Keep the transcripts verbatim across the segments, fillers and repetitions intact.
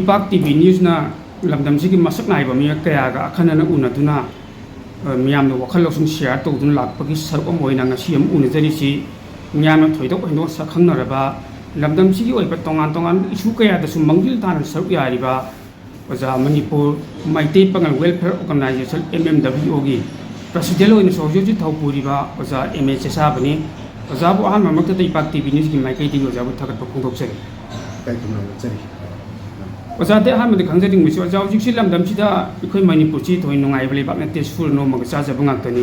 ꯄꯥꯛ T V ꯅ꯭ꯌꯨꯁꯅ ꯂꯝꯗꯝꯁꯤꯒꯤ ꯃꯁꯛ ꯅꯥꯏꯕ ꯃꯤꯑꯣꯏ ꯀꯌꯥꯒ ꯑꯈꯟꯅꯅ ꯎꯅꯗꯨꯅ, ꯑ, ꯃꯤꯌꯥꯝꯗ ꯋꯥꯈꯜ ꯂꯧꯁꯤꯡ ꯁꯤꯌꯥꯔ ꯇꯧꯗꯨꯅ ꯂꯥꯛꯄꯒꯤ ꯁꯔꯨꯛ ꯑꯃ ꯑꯣꯏꯅ ꯉꯁꯤ ꯑꯃ ꯎꯅꯖꯔꯤꯁꯤ ꯃꯤꯌꯥꯝꯅ ꯊꯣꯏꯗꯣꯛ ꯍꯦꯟꯗꯣꯛꯅ ꯁꯛꯈꯪꯅꯔꯕ, ꯂꯝꯗꯝꯁꯤꯒꯤ ꯑꯣꯏꯕ ꯇꯣꯉꯥꯟ ꯇꯣꯉꯥꯟꯕ ꯏꯁꯨ ꯀꯌꯥꯗꯁꯨ ꯃꯥꯡꯖꯤꯜ ꯇꯥꯅ ꯁꯔꯨꯛ ꯌꯥꯔꯤꯕ ꯑꯣꯖꯥ, ꯃꯅꯤꯄꯨꯔ ꯃꯩꯇꯩ ꯄꯥꯉꯜ ꯋꯦꯜꯐꯤꯌꯔ ꯑꯣꯔꯒꯅꯥꯏꯖꯦꯁꯟ, ꯑꯦꯝ ꯑꯦꯝ ꯗꯕ꯭ꯂꯤꯌꯨ ꯑꯣꯒꯤ ꯄ꯭ꯔꯁꯤꯗꯦꯟ ꯑꯣꯏꯅꯁꯨ ꯍꯧꯖꯤꯛ ꯍꯧꯖꯤꯛ ꯊꯧ ꯄꯨꯔꯤꯕ ꯑꯣꯖꯥ ꯑꯦꯝ ꯑꯦ ꯆꯦꯁꯥꯕꯅꯤ꯫ ꯑꯣꯖꯥꯕꯨ ꯑꯍꯥꯟꯕꯃꯛꯇꯗ ꯏꯄꯥꯛ ꯇꯤ ꯚꯤ ꯅ꯭ꯌꯨꯁꯀꯤ ꯃꯥꯏꯀꯩꯗꯒꯤ ꯑꯣꯖꯥꯕꯨ ꯊꯥꯒꯠꯄ ꯐꯣꯡꯗꯣꯛꯆꯔꯤ꯫ ꯏꯀꯥꯏ ꯈꯨꯝꯅꯕ ꯎꯠꯆꯔꯤ꯫ ꯑꯣꯖꯥꯗꯤ ꯑꯍꯥꯟꯕꯗ ꯈꯪꯖꯅꯤꯡꯕꯁꯤ, ꯑꯣꯖꯥ, ꯍꯧꯖꯤꯛꯁꯤ ꯂꯝꯗꯝꯁꯤꯗ ꯑꯩꯈꯣꯏ ꯃꯅꯤꯄꯨꯔꯁꯤ ꯊꯣꯏꯅ ꯅꯨꯡꯉꯥꯏꯕ ꯂꯩꯕꯥꯛ ꯅꯠꯇꯦ, ꯁꯨꯔ ꯅꯣꯝꯃꯒ ꯆꯥꯖꯕ ꯉꯥꯛꯇꯅꯤ꯫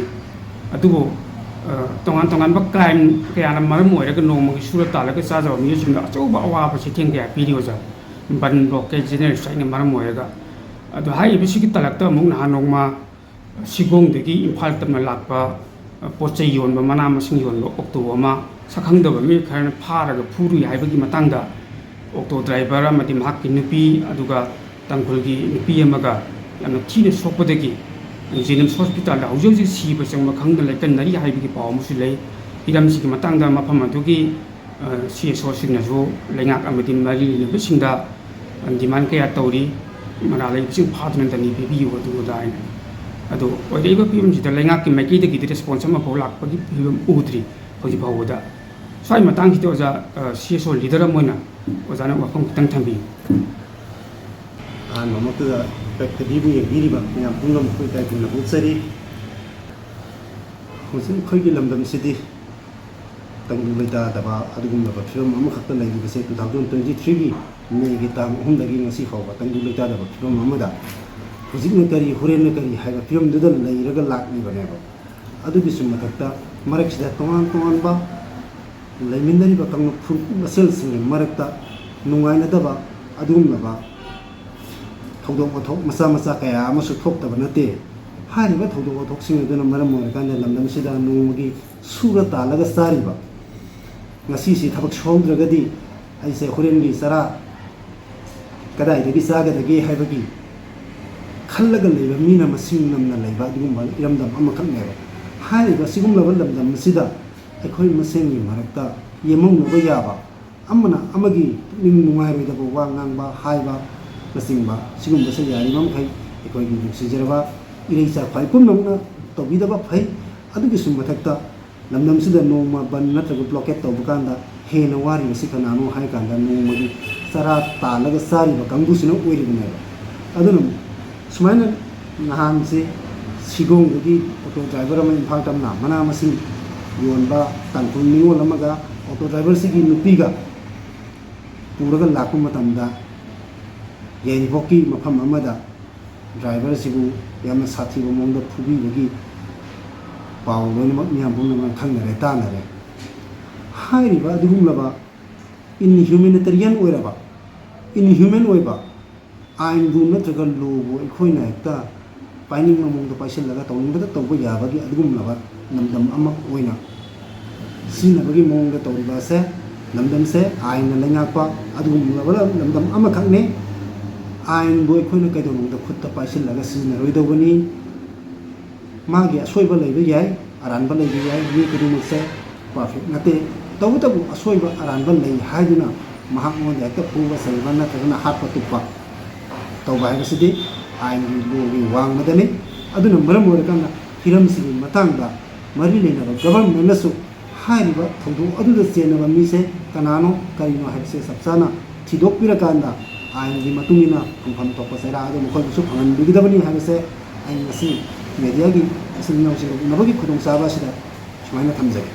ꯑꯗꯨꯕꯨ, ꯑ, ꯇꯣꯉꯥꯟ ꯇꯣꯉꯥꯟꯕ ꯀ꯭ꯔꯥꯏꯝ ꯀꯌꯥꯅ ꯃꯔꯝ ꯑꯣꯏꯔꯒ ꯅꯣꯡꯃꯒꯤ ꯁꯨꯔ ꯇꯥꯜꯂꯒ ꯆꯥꯖꯕ ꯃꯤꯑꯣꯏꯁꯤꯡꯗ ꯑꯆꯧꯕ ꯑꯋꯥꯕ ꯆꯩꯊꯦꯡ ꯀꯌꯥ ꯄꯤꯔꯤ, ꯑꯣꯖꯥ꯫ ꯕꯟ, ꯕ꯭ꯂꯣꯀꯦꯠ, ꯖꯦꯅꯔꯦꯜ ꯁ꯭ꯇ꯭ꯔꯥꯏꯛꯅ ꯃꯔꯝ ꯑꯣꯏꯔꯒ꯫ ꯑꯗꯣ ꯍꯥꯏꯔꯤꯕꯁꯤꯒꯤ ꯇꯂꯛꯇ ꯑꯃꯨꯛ ꯅꯍꯥꯟ ꯅꯣꯡꯃ ꯁꯤꯒꯣꯡꯗꯒꯤ ꯏꯝꯐꯥꯜ ꯇꯝꯅ ꯂꯥꯛꯄ, ꯑ, ꯄꯣꯠ ꯆꯩ ꯌꯣꯟꯕ, ꯃꯅꯥ ꯃꯁꯤꯡ ꯌꯣꯟꯕ ꯑꯣꯛꯇꯣ ꯑꯃ ꯁꯛꯈꯪꯗꯕ ꯃꯤꯑꯣꯏ ꯈꯔꯅ ꯐꯥꯔꯒ ꯐꯨꯔꯨꯏ ꯍꯥꯏꯕꯒꯤ ꯃꯇꯥꯡꯗ ꯑꯣꯛꯇꯣ ꯗ꯭ꯔꯥꯏꯚꯔ ꯑꯃꯗꯤ ꯃꯍꯥꯛꯀꯤ ꯅꯨꯄꯤ, ꯑꯗꯨꯒ ꯇꯥꯡꯈꯨꯜꯒꯤ ꯅꯨꯄꯤ ꯑꯃꯒ ꯌꯥꯝꯅ ꯊꯤꯅ ꯁꯣꯛꯄꯗꯒꯤ ꯖꯦꯅꯤꯝꯁ ꯍꯣꯁꯄꯤꯇꯥꯜꯗ ꯍꯧꯖꯤꯛ ꯍꯧꯖꯤꯛ ꯁꯤꯕ ꯆꯪꯕ ꯈꯪꯗꯅ ꯂꯩꯀꯟꯅꯔꯤ ꯍꯥꯏꯕꯒꯤ ꯄꯥꯎ ꯑꯃꯁꯨ ꯂꯩ꯫ ꯍꯤꯔꯝꯁꯤꯒꯤ ꯃꯇꯥꯡꯗ ꯃꯐꯝ ꯑꯗꯨꯒꯤ, ꯑ, ꯁꯤ ꯑꯦꯁ ꯑꯣꯁꯤꯡꯅꯁꯨ ꯂꯩꯉꯥꯛ ꯑꯃꯗꯤ ꯃꯔꯤ ꯂꯩꯅꯕꯁꯤꯡꯗ ꯗꯤꯃꯥꯟ ꯀꯌꯥ ꯇꯧꯔꯤ, ꯃꯔꯥꯜ ꯂꯩꯕꯁꯤꯡ ꯐꯥꯗꯨꯅ ꯗꯟꯗꯤ ꯄꯤꯕꯤꯌꯨ, ꯑꯗꯨ ꯑꯗꯥ ꯍꯥꯏꯅ꯫ ꯑꯗꯣ ꯑꯣꯏꯔꯛꯏꯕ ꯐꯤꯕꯝꯁꯤꯗ ꯂꯩꯉꯥꯛꯀꯤ ꯃꯥꯏꯀꯩꯗꯒꯤꯗꯤ ꯔꯦꯁꯄꯣꯟꯁ ꯑꯃꯐꯥꯎ ꯂꯥꯛꯄꯒꯤ ꯐꯤꯕꯝ ꯎꯗ꯭ꯔꯤ ꯍꯧꯖꯤꯛ ꯐꯥꯎꯕꯗ꯫ ꯁ꯭ꯋꯥꯏ ꯃꯇꯥꯡꯁꯤꯗ ꯑꯣꯖꯥ, ꯑ, ꯁꯤ ꯑꯦꯁ ꯑꯣ ꯂꯤꯗꯔ ꯑꯃ ꯑꯣꯏꯅ ꯑꯣꯖꯥꯅ ꯋꯥꯐꯝ ꯈꯤꯇꯪ ꯊꯝꯕꯤꯌꯨ꯫ ꯑꯍꯥꯟꯕꯃꯛꯇꯗ ꯄ꯭ꯔꯦꯛꯇꯤꯚꯤꯕꯨ ꯌꯦꯡꯕꯤꯔꯤꯕ ꯃꯌꯥꯝ ꯄꯨꯝꯅꯃꯛꯄꯨ ꯏꯀꯥꯏ ꯈꯨꯝꯅꯕ ꯎꯠꯆꯔꯤ꯫ ꯍꯧꯖꯤꯛ ꯑꯩꯈꯣꯏꯒꯤ ꯂꯝꯗꯝꯁꯤꯗꯤ ꯇꯪꯗꯨ ꯂꯩꯇꯥꯗꯕ ꯑꯗꯨꯒꯨꯝꯂꯕ ꯐꯤꯕꯝ ꯑꯃꯈꯛꯇ ꯂꯩꯔꯤꯕꯁꯦ two thousand twenty threeꯒꯤ ꯃꯦꯒꯤ ꯇꯥꯡ ꯑꯍꯨꯝꯗꯒꯤ ꯉꯁꯤ ꯐꯥꯎꯕ ꯇꯪꯗꯨ ꯂꯩꯇꯥꯗꯕ ꯐꯤꯕꯝ ꯑꯃꯗ ꯍꯧꯖꯤꯛꯅ ꯀꯔꯤ, ꯍꯣꯔꯦꯟꯅ ꯀꯔꯤ ꯍꯥꯏꯕ ꯐꯤꯕꯝꯗꯨꯗ ꯂꯩꯔꯒ ꯂꯥꯛꯂꯤꯕꯅꯦꯕ꯫ ꯑꯗꯨꯒꯤꯁꯨ ꯃꯊꯛꯇ ꯃꯔꯛꯁꯤꯗ ꯇꯣꯉꯥꯟ ꯇꯣꯉꯥꯟꯕ ꯂꯩꯃꯤꯟꯅꯔꯤꯕ ꯀꯥꯡꯂꯨꯞ ꯐꯨꯔꯨꯞ ꯃꯁꯦꯜꯁꯤꯡꯒꯤ ꯃꯔꯛꯇ ꯅꯨꯡꯉꯥꯏꯅꯗꯕ ꯑꯗꯨꯒꯨꯝꯂꯕ ꯊꯧꯗꯣꯛ ꯋꯥꯊꯣꯛ ꯃꯆꯥ ꯃꯆꯥ ꯀꯌꯥ ꯑꯃꯁꯨ ꯊꯣꯛꯇꯕ ꯅꯠꯇꯦ꯫ ꯍꯥꯏꯔꯤꯕ ꯊꯧꯗꯣꯛ ꯋꯥꯊꯣꯛꯁꯤꯡ ꯑꯗꯨꯅ ꯃꯔꯝ ꯑꯣꯏꯔꯀꯥꯟꯗ ꯂꯝꯗꯝꯁꯤꯗ ꯅꯣꯡꯃꯒꯤ ꯁꯨꯔ ꯇꯥꯜꯂꯒ ꯆꯥꯔꯤꯕ, ꯉꯁꯤꯁꯤ ꯊꯕꯛ ꯁꯨꯍꯧꯗ꯭ꯔꯒꯗꯤ ꯑꯩꯁꯦ ꯍꯣꯔꯦꯟꯒꯤ ꯆꯔꯥ ꯀꯗꯥꯏꯗꯒꯤ ꯆꯥꯒꯗꯒꯦ ꯍꯥꯏꯕꯒꯤ ꯈꯜꯂꯒ ꯂꯩꯕ ꯃꯤꯅ ꯃꯁꯤꯡ ꯅꯝꯅ ꯂꯩꯕ ꯑꯗꯨꯒꯨꯝꯕ ꯏꯔꯝꯗꯝ ꯑꯃꯈꯛꯅꯦꯕ꯫ ꯍꯥꯏꯔꯤꯕ ꯑꯁꯤꯒꯨꯝꯂꯕ ꯂꯝꯗꯝ ꯑꯁꯤꯗ ꯑꯩꯈꯣꯏ ꯃꯁꯦꯟꯒꯤ ꯃꯔꯛꯇ ꯌꯦꯡꯍꯧꯅꯕ ꯌꯥꯕ, ꯑꯃꯅ ꯑꯃꯒꯤ ꯄꯨꯛꯅꯤꯡ ꯅꯨꯡꯉꯥꯏꯔꯣꯏꯗꯕ ꯋꯥ ꯉꯥꯡꯕ ꯍꯥꯏꯕ, ꯅꯆꯤꯡꯕ ꯁꯤꯒꯨꯝꯕꯁꯦ ꯌꯥꯔꯤꯕ ꯃꯈꯩ ꯑꯩꯈꯣꯏꯒꯤ ꯅꯨꯡꯁꯤꯖꯔꯕ ꯏꯔꯩꯆꯥ ꯈ꯭ꯋꯥꯏ ꯄꯨꯝꯅꯃꯛꯅ ꯇꯧꯕꯤꯗꯕ ꯐꯩ꯫ ꯑꯗꯨꯒꯤꯁꯨ ꯃꯊꯛꯇ ꯂꯝꯗꯝꯁꯤꯗ ꯅꯣꯡꯃ ꯕꯟ ꯅꯠꯇ꯭ꯔꯒ ꯕ꯭ꯂꯣꯀꯦꯠ ꯇꯧꯕ ꯀꯥꯟꯗ ꯍꯦꯟꯅ ꯋꯥꯔꯤꯕꯁꯤ ꯀꯅꯥꯅꯣ ꯍꯥꯏ ꯀꯥꯟꯗ ꯅꯣꯡꯃꯒꯤ ꯆꯔꯥ ꯇꯥꯜꯂꯒ ꯆꯥꯔꯤꯕ ꯀꯥꯡꯕꯨꯁꯤꯅ ꯑꯣꯏꯔꯤꯕꯅꯦꯕ꯫ ꯑꯗꯨꯅ ꯁꯨꯃꯥꯏꯅ ꯅꯍꯥꯟꯁꯦ ꯁꯤꯒꯣꯡꯗꯒꯤ ꯑꯣꯇꯣ ꯗ꯭ꯔꯥꯏꯚꯔ ꯑꯃ ꯏꯝꯐꯥꯜ ꯇꯝꯅ ꯃꯅꯥ ꯃꯁꯤꯡ ꯌꯣꯟꯕ ꯇꯥꯡꯈꯨꯜ ꯅꯤꯉꯣꯜ ꯑꯃꯒ ꯑꯣꯇꯣ ꯗ꯭ꯔꯥꯏꯚꯔꯁꯤꯒꯤ ꯅꯨꯄꯤꯒ ꯄꯨꯔꯒ ꯂꯥꯛꯄ ꯃꯇꯝꯗ ꯌꯥꯏꯔꯤꯄꯣꯛꯀꯤ ꯃꯐꯝ ꯑꯃꯗ ꯗ꯭ꯔꯥꯏꯚꯔꯁꯤꯕꯨ ꯌꯥꯝꯅ ꯁꯥꯊꯤꯕ ꯃꯑꯣꯡꯗ ꯐꯨꯕꯤꯕꯒꯤ ꯄꯥꯎ ꯂꯣꯏꯅꯃꯛ ꯃꯤꯌꯥꯝ ꯄꯨꯝꯅꯃꯛꯅ ꯈꯪꯅꯔꯦ, ꯇꯥꯅꯔꯦ꯫ ꯍꯥꯏꯔꯤꯕ ꯑꯗꯨꯒꯨꯝꯂꯕ ꯏꯟꯍ꯭ꯌꯨꯃꯦꯅꯤꯇꯦꯔꯤꯌꯟ ꯑꯣꯏꯔꯕ, ꯏꯟꯍ꯭ꯌꯨꯃꯦꯟ ꯑꯣꯏꯕ ꯑꯥꯏꯟꯕꯨ ꯅꯠꯇ꯭ꯔꯒ ꯂꯣꯕꯨ ꯑꯩꯈꯣꯏꯅ ꯍꯦꯛꯇ ꯄꯥꯏꯅꯤꯡꯕ ꯃꯑꯣꯡꯗ ꯄꯥꯏꯁꯤꯜꯂꯒ ꯇꯧꯅꯤꯡꯕꯗ ꯇꯧꯕ ꯌꯥꯕꯒꯤ ꯑꯗꯨꯒꯨꯝꯂꯕ ꯂꯝꯗꯝ ꯑꯃ ꯑꯣꯏꯅ ꯁꯤꯖꯤꯟꯅꯕꯒꯤ ꯃꯑꯣꯡꯗ ꯇꯧꯔꯤꯕ ꯑꯁꯦ, ꯂꯝꯗꯝꯁꯦ ꯑꯥꯏꯟꯅ ꯂꯩꯉꯥꯛꯄ ꯑꯗꯨꯒꯨꯝꯂꯕ ꯂꯝꯗꯝ ꯑꯃꯈꯛꯅꯤ꯫ ꯑꯥꯏꯟꯕꯨ ꯑꯩꯈꯣꯏꯅ ꯀꯩꯗꯧꯅꯨꯡꯗ ꯈꯨꯠꯇ ꯄꯥꯏꯁꯤꯜꯂꯒ ꯁꯤꯖꯤꯟꯅꯔꯣꯏꯗꯧꯕꯅꯤ꯫ ꯃꯥꯒꯤ ꯑꯁꯣꯏꯕ ꯂꯩꯕ ꯌꯥꯏ, ꯑꯔꯥꯟꯕ ꯂꯩꯕ ꯌꯥꯏ, ꯃꯤ ꯈꯨꯗꯤꯡꯃꯛꯁꯦ ꯄꯔꯐꯦꯛ ꯅꯠꯇꯦ꯫ ꯇꯧꯕꯇꯕꯨ ꯑꯁꯣꯏꯕ ꯑꯔꯥꯟꯕ ꯂꯩ ꯍꯥꯏꯗꯨꯅ ꯃꯍꯥꯛꯉꯣꯟꯗ ꯍꯦꯛꯇ ꯐꯨꯕ ꯆꯩꯕ ꯅꯠꯇ꯭ꯔꯒꯅ ꯍꯥꯠꯄ ꯇꯨꯞꯄ ꯇꯧꯕ ꯍꯥꯏꯕꯁꯤꯗꯤ ꯑꯥꯏꯟꯒꯤ ꯂꯣꯒꯤ ꯋꯥꯡꯃꯗꯅꯤ꯫ ꯑꯗꯨꯅ ꯃꯔꯝ ꯑꯣꯏꯔꯀꯥꯟꯗ ꯍꯤꯔꯝꯁꯤꯒꯤ ꯃꯇꯥꯡꯗ ꯃꯔꯤ ꯂꯩꯅꯕ ꯒꯚꯔꯟꯃꯦꯟꯅꯁꯨ ꯍꯥꯏꯔꯤꯕ ꯊꯧꯗꯣꯛ ꯑꯗꯨꯗ ꯆꯦꯟꯅꯕ ꯃꯤꯁꯦ ꯀꯅꯥꯅꯣ, ꯀꯔꯤꯅꯣ ꯍꯥꯏꯕꯁꯦ ꯆꯞ ꯆꯥꯅ ꯊꯤꯗꯣꯛꯄꯤꯔꯀꯥꯟꯗ ꯑꯥꯏꯟꯒꯤ ꯃꯇꯨꯡ ꯏꯟꯅ ꯐꯪꯐꯝ ꯊꯣꯛꯄ ꯆꯩꯔꯥꯛ ꯑꯗꯨ ꯃꯈꯣꯏꯕꯨꯁꯨ ꯐꯪꯍꯟꯕꯤꯒꯗꯕꯅꯤ ꯍꯥꯏꯕꯁꯦ ꯑꯩ ꯉꯁꯤ ꯃꯦꯗꯤꯌꯥꯒꯤ ꯏꯆꯤꯟ ꯏꯅꯥꯎꯁꯤꯡꯒ ꯎꯅꯕꯒꯤ ꯈꯨꯗꯣꯡꯆꯥꯕ ꯑꯁꯤꯗ ꯁꯨꯃꯥꯏꯅ ꯊꯝꯖꯒꯦ꯫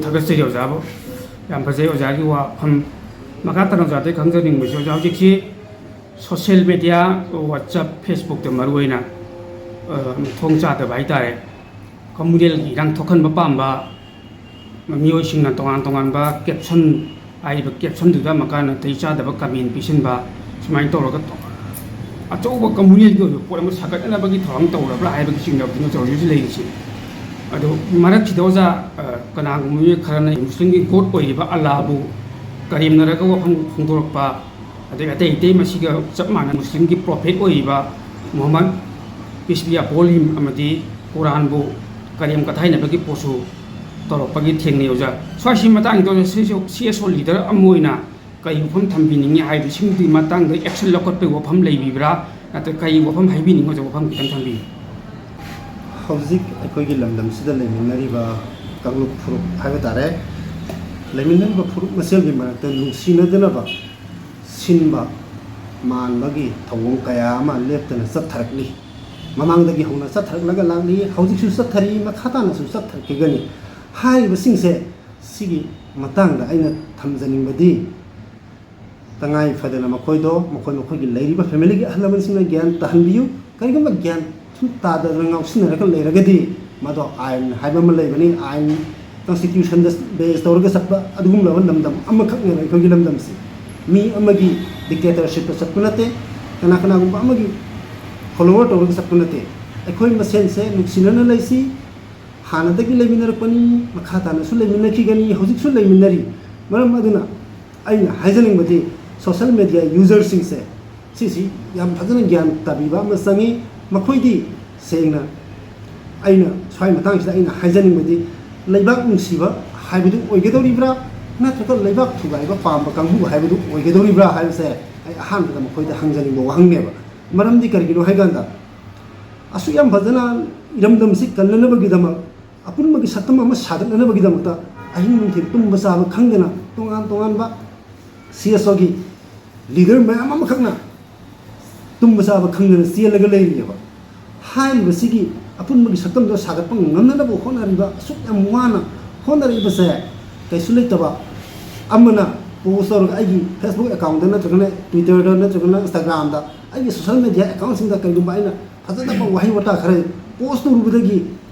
ꯊꯥꯒꯠꯆꯔꯤ ꯑꯣꯖꯥꯕꯨ꯫ ꯌꯥꯝ ꯐꯖꯩ ꯑꯣꯖꯥꯒꯤ ꯋꯥꯐꯝ꯫ ꯃꯈꯥ ꯇꯥꯅ ꯑꯣꯖꯥꯗꯒꯤ ꯈꯪꯖꯅꯤꯡꯕꯁꯤ, ꯑꯣꯖꯥ, ꯍꯧꯖꯤꯛꯁꯤ ꯁꯣꯁꯤꯌꯦꯜ ꯃꯦꯗꯤꯌꯥ, WhatsApp, Facebook-ꯇ ꯃꯔꯨꯑꯣꯏꯅ, ꯑ, ꯃꯊꯣꯡ ꯆꯥꯗꯕ ꯍꯥꯏꯇꯥꯔꯦ, ꯀꯃꯨꯅꯦꯜꯒꯤ ꯏꯔꯥꯡ ꯊꯣꯛꯍꯟꯕ ꯄꯥꯝꯕ ꯃꯤꯑꯣꯏꯁꯤꯡꯅ ꯇꯣꯉꯥꯟ ꯇꯣꯉꯥꯟꯕ ꯀꯦꯞꯁꯟ, ꯍꯥꯏꯔꯤꯕ ꯀꯦꯞꯁꯟꯗꯨꯗ ꯑꯃꯨꯛꯀ ꯅꯥꯇꯩ ꯆꯥꯗꯕ ꯀꯃꯦꯟ ꯄꯤꯁꯤꯟꯕ, ꯁꯨꯃꯥꯏꯅ ꯇꯧꯔꯒ ꯑꯆꯧꯕ ꯀꯃꯨꯅꯦꯜꯒꯤ ꯑꯣꯏꯕ ꯄꯣꯠ ꯑꯃ ꯁꯥꯒꯠꯅꯅꯕꯒꯤ ꯊꯧꯔꯥꯡ ꯇꯧꯔꯕ꯭ꯔꯥ ꯍꯥꯏꯕꯒꯤ ꯆꯤꯡꯅꯕꯗꯨꯅ ꯍꯧꯖꯤꯛ ꯍꯧꯖꯤꯛ ꯂꯩꯔꯤꯁꯤ꯫ ꯑꯗꯨ ꯃꯔꯛꯁꯤꯗ ꯑꯣꯖꯥ, ꯑ, ꯀꯅꯥꯒꯨꯝꯕ ꯃꯤꯑꯣꯏ ꯈꯔꯅ ꯃꯨꯁꯂꯤꯝꯒꯤ ꯒꯣꯗ ꯑꯣꯏꯔꯤꯕ ꯑꯜꯂꯥꯕꯨ ꯀꯔꯦꯝꯅꯔꯒ ꯋꯥꯐꯝ ꯐꯣꯡꯗꯣꯔꯛꯄ, ꯑꯗꯩ ꯑꯇꯩ ꯑꯇꯩ ꯃꯁꯤꯒ ꯆꯞ ꯃꯥꯟꯅ ꯃꯨꯁꯂꯤꯝꯒꯤ ꯄ꯭ꯔꯣꯐꯦꯠ ꯑꯣꯏꯔꯤꯕ ꯃꯨꯍꯝꯃꯗ, peace be upon him, ꯑꯃꯗꯤ ꯀꯨꯔꯥꯟꯕꯨ ꯀꯔꯦꯝ ꯀꯊꯥꯏꯅꯕꯒꯤ ꯄꯣꯠꯁꯨ ꯇꯧꯔꯛꯄꯒꯤ ꯊꯦꯡꯅꯩ ꯑꯣꯖꯥ꯫ ꯁ꯭ꯋꯥꯏꯁꯤ ꯃꯇꯥꯡꯁꯤꯗ ꯑꯣꯖꯥ, ꯁꯤꯁꯨ ꯁꯤ ꯑꯦꯁ ꯑꯣ ꯂꯤꯗꯔ ꯑꯃ ꯑꯣꯏꯅ ꯀꯩ ꯋꯥꯐꯝ ꯊꯝꯕꯤꯅꯤꯡꯉꯤ ꯍꯥꯏꯕꯗꯤ ꯁꯤꯒꯤ ꯃꯇꯥꯡꯗ action ꯂꯧꯈꯠꯄꯒꯤ ꯋꯥꯐꯝ ꯂꯩꯕꯤꯕ꯭ꯔꯥ? ꯅꯠꯇ꯭ꯔꯒ ꯀꯩ ꯋꯥꯐꯝ ꯍꯥꯏꯕꯤꯅꯤꯡꯉꯤ? ꯍꯧꯖꯤꯛ ꯋꯥꯐꯝ ꯈꯤꯇꯪ ꯊꯝꯕꯤꯌꯨ꯫ ꯍꯧꯖꯤꯛ ꯑꯩꯈꯣꯏꯒꯤ ꯂꯝꯗꯝꯁꯤꯗ ꯂꯩꯃꯤꯟꯅꯔꯤꯕ ꯀꯥꯡꯂꯨꯞ ꯐꯨꯔꯨꯞ ꯍꯥꯏꯕ ꯇꯥꯔꯦ, ꯂꯩꯃꯤꯟꯅꯔꯤꯕ ꯐꯨꯔꯨꯞ ꯃꯁꯦꯜꯒꯤ ꯃꯔꯛꯇ ꯅꯨꯡꯁꯤꯅꯗꯅꯕ ꯁꯤꯟꯕ ꯃꯥꯟꯕꯒꯤ ꯊꯧꯑꯣꯡ ꯀꯌꯥ ꯑꯃ ꯂꯦꯞꯇꯅ ꯆꯠꯊꯔꯛꯂꯤ꯫ ꯃꯃꯥꯡꯗꯒꯤ ꯍꯧꯅ ꯆꯠꯊꯔꯛꯂꯒ ꯂꯥꯛꯂꯤ, ꯍꯧꯖꯤꯛꯁꯨ ꯆꯠꯊꯔꯤ, ꯃꯈꯥ ꯇꯥꯅꯁꯨ ꯆꯠꯊꯔꯛꯈꯤꯒꯅꯤ꯫ ꯍꯥꯏꯔꯤꯕꯁꯤꯡꯁꯦ, ꯁꯤꯒꯤ ꯃꯇꯥꯡꯗ ꯑꯩꯅ ꯊꯝꯖꯅꯤꯡꯕꯗꯤ, ꯇꯉꯥꯏ ꯐꯗꯅ ꯃꯈꯣꯏꯗꯣ ꯃꯈꯣꯏ ꯃꯈꯣꯏꯒꯤ ꯂꯩꯔꯤꯕ ꯐꯦꯃꯤꯂꯤꯒꯤ ꯑꯍꯜ ꯂꯃꯟꯁꯤꯡꯅ ꯒ꯭ꯌꯥꯟ ꯇꯥꯍꯟꯕꯤꯌꯨ꯫ ꯀꯔꯤꯒꯨꯝꯕ ꯒ꯭ꯌꯥꯟ ꯁꯨꯝ ꯇꯥꯗꯗꯅ ꯉꯥꯎꯁꯤꯟꯅꯔꯒ ꯂꯩꯔꯒꯗꯤ, ꯃꯗꯣ ꯑꯥꯏꯟ ꯍꯥꯏꯕ ꯑꯃ ꯂꯩꯕꯅꯤ, ꯑꯥꯏꯟ, ꯀꯟꯁꯇꯤꯇ꯭ꯌꯨꯁꯟꯗ ꯕꯦꯁ ꯇꯧꯔꯒ ꯆꯠꯄ ꯑꯗꯨꯒꯨꯝꯂꯕ ꯂꯝꯗꯝ ꯑꯃꯈꯛꯅꯦꯕ ꯑꯩꯈꯣꯏꯒꯤ ꯂꯝꯗꯝꯁꯤ꯫ ꯃꯤ ꯑꯃꯒꯤ ꯗꯤꯛꯇꯦꯇꯔꯁꯤꯞꯇ ꯆꯠꯄ ꯅꯠꯇꯦ, ꯀꯅꯥ ꯀꯅꯥꯒꯨꯝꯕ ꯑꯃꯒꯤ ꯐꯣꯂꯣꯋꯔ ꯇꯧꯔꯒ ꯆꯠꯄ ꯅꯠꯇꯦ꯫ ꯑꯩꯈꯣꯏ ꯃꯁꯦꯟꯁꯦ ꯅꯨꯡꯁꯤꯅꯅ ꯂꯩꯁꯤ, ꯍꯥꯟꯅꯗꯒꯤ ꯂꯩꯃꯤꯟꯅꯔꯛꯄꯅꯤ, ꯃꯈꯥ ꯇꯥꯅꯁꯨ ꯂꯩꯃꯤꯟꯅꯈꯤꯒꯅꯤ, ꯍꯧꯖꯤꯛꯁꯨ ꯂꯩꯃꯤꯟꯅꯔꯤ꯫ ꯃꯔꯝ ꯑꯗꯨꯅ ꯑꯩꯅ ꯍꯥꯏꯖꯅꯤꯡꯕꯗꯤ, ꯁꯣꯁꯦꯜ ꯃꯦꯗꯤꯌꯥ ꯌꯨꯖꯔꯁꯤꯡꯁꯦ ꯁꯤꯁꯤ ꯌꯥꯝ ꯐꯖꯅ ꯒ꯭ꯌꯥꯟ ꯇꯥꯕꯤꯕ ꯑꯃ ꯆꯪꯉꯤ꯫ ꯃꯈꯣꯏꯗꯤ ꯁꯦꯡꯅ, ꯑꯩꯅ ꯁ꯭ꯋꯥꯏ ꯃꯇꯥꯡꯁꯤꯗ ꯑꯩꯅ ꯍꯥꯏꯖꯅꯤꯡꯕꯗꯤ, ꯂꯩꯕꯥꯛ ꯅꯨꯡꯁꯤꯕ ꯍꯥꯏꯕꯗꯨ ꯑꯣꯏꯒꯗꯧꯔꯤꯕ꯭ꯔꯥ, ꯅꯠꯇ꯭ꯔꯒ ꯂꯩꯕꯥꯛ ꯊꯨꯒꯥꯏꯕ ꯄꯥꯝꯕ ꯀꯥꯡꯕꯨ ꯍꯥꯏꯕꯗꯨ ꯑꯣꯏꯒꯗꯧꯔꯤꯕ꯭ꯔꯥ ꯍꯥꯏꯕꯁꯦ ꯑꯩ ꯑꯍꯥꯟꯕꯗ ꯃꯈꯣꯏꯗ ꯍꯪꯖꯅꯤꯡꯕ ꯋꯥꯍꯪꯅꯦꯕ꯫ ꯃꯔꯝꯗꯤ ꯀꯔꯤꯒꯤꯅꯣ ꯍꯥꯏꯀꯥꯟꯗ, ꯑꯁꯨꯛ ꯌꯥꯝ ꯐꯖꯅ ꯏꯔꯝꯗꯝꯁꯤ ꯀꯜꯅꯅꯕꯒꯤꯗꯃꯛ, ꯑꯄꯨꯟꯕꯒꯤ ꯁꯛꯇꯝ ꯑꯃ ꯁꯥꯒꯠꯅꯅꯕꯒꯤꯗꯃꯛꯇ ꯑꯍꯤꯡ ꯅꯨꯡꯊꯤꯜ ꯇꯨꯝꯕ ꯆꯥꯕ ꯈꯪꯗꯅ ꯇꯣꯉꯥꯟ ꯇꯣꯉꯥꯟꯕ ꯁꯤ ꯑꯦꯁ ꯑꯣꯒꯤ ꯂꯤꯗꯔ ꯃꯌꯥꯝ ꯑꯃꯈꯛꯅ ꯇꯨꯝꯕ ꯆꯥꯕ ꯈꯪꯗꯅ ꯆꯦꯜꯂꯒ ꯂꯩꯔꯤꯑꯕ꯫ ꯍꯥꯏꯔꯤꯕꯁꯤꯒꯤ ꯑꯄꯨꯟꯕꯒꯤ ꯁꯛꯇꯝꯗꯣ ꯁꯥꯒꯠꯄ ꯉꯝꯅꯅꯕ ꯍꯣꯠꯅꯔꯤꯕ ꯑꯁꯨꯛ ꯌꯥꯝ ꯋꯥꯅ ꯍꯣꯠꯅꯔꯛꯏꯕꯁꯦ, ꯀꯩꯁꯨ ꯂꯩꯇꯕ ꯑꯃꯅ ꯄꯣꯁ ꯇꯧꯔꯒ, ꯑꯩꯒꯤ ꯐꯦꯁꯕꯨꯛ ꯑꯦꯀꯥꯎꯟꯗ ꯅꯠꯇ꯭ꯔꯒꯅ ꯇ꯭ꯋꯤꯇꯔꯗ ꯅꯠꯇ꯭ꯔꯒꯅ ꯏꯟꯁꯇꯥꯒ꯭ꯔꯥꯝꯗ, ꯑꯩꯒꯤ ꯁꯣꯁꯦꯜ ꯃꯦꯗꯤꯌꯥ ꯑꯦꯀꯥꯎꯟꯁꯤꯡꯗ ꯀꯩꯒꯨꯝꯕ ꯑꯩꯅ ꯐꯖꯗꯕ ꯋꯥꯍꯩ ꯋꯥꯇꯥ ꯈꯔ ꯄꯣꯁ ꯇꯧꯔꯨꯕꯗꯒꯤ